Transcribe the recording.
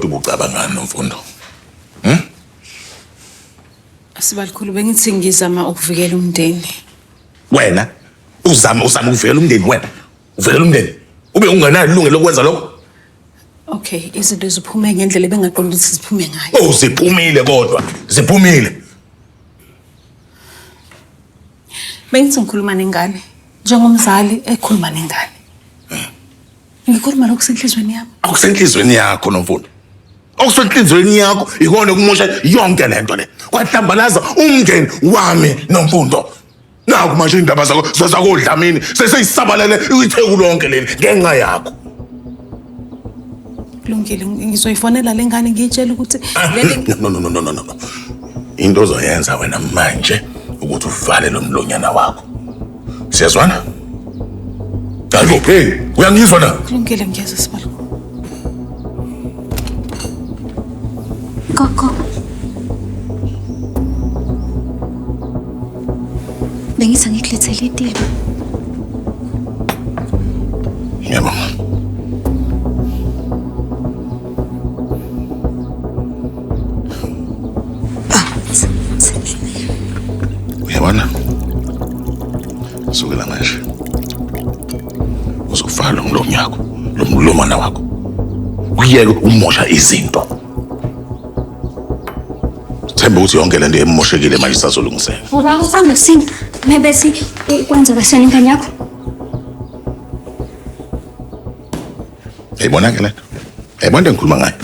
Kodwa ubucabangani Nomfundo? Sibalikhulu, bengithi ngizama ukuvikela umndeni. Wena uzama ukuvikela umndeni wena. Uvikela umndeni. Ube ungenalo ilungelo lokwenza lokho. Okay, izinto ziphume ngendlela ebengaqonda ukuthi ziphume ngayo. Oh, ziphumile kodwa. Ziphumile. Bengithi ngikhuluma nengane njengomzali ekhuluma nengane. Ngikhuluma lokhu senhlizweni yami. Akusenhlizweni yakho Nomfundo. Okusenhlizweni yakho ikona okumosha yonke lento le. Kwahlambalaza umndeni wami Nomfundo. Naku manje indaba zakho zakodlamini seseyisabalele itheku lonke leli ngenxa yakho. Kulungile, ngizoyifonela le ngane ngiyitshele ukuthi leli No no no no no no. Into ozoyenza wena manje ukuthi uvale lo mlonyana wakho. Siyazwana? Hayibo, hey, uyangizwa na? Kulungile, ngiyezwa sibalo. Gogo. Bengithi angikulethele itiye. Ngiyabonga. Uyabona? Sukela manje. Uzovala umlomo wakho, lo mlomana wakho. Uyeke umosha izinto. Themba ukuthi yonke lento emoshekile manje isazolungiseka. Angasini mebesi ukwenza kasona ingane yakho. Uyayibona ke lento? Uyayibona into engikhuluma ngayo?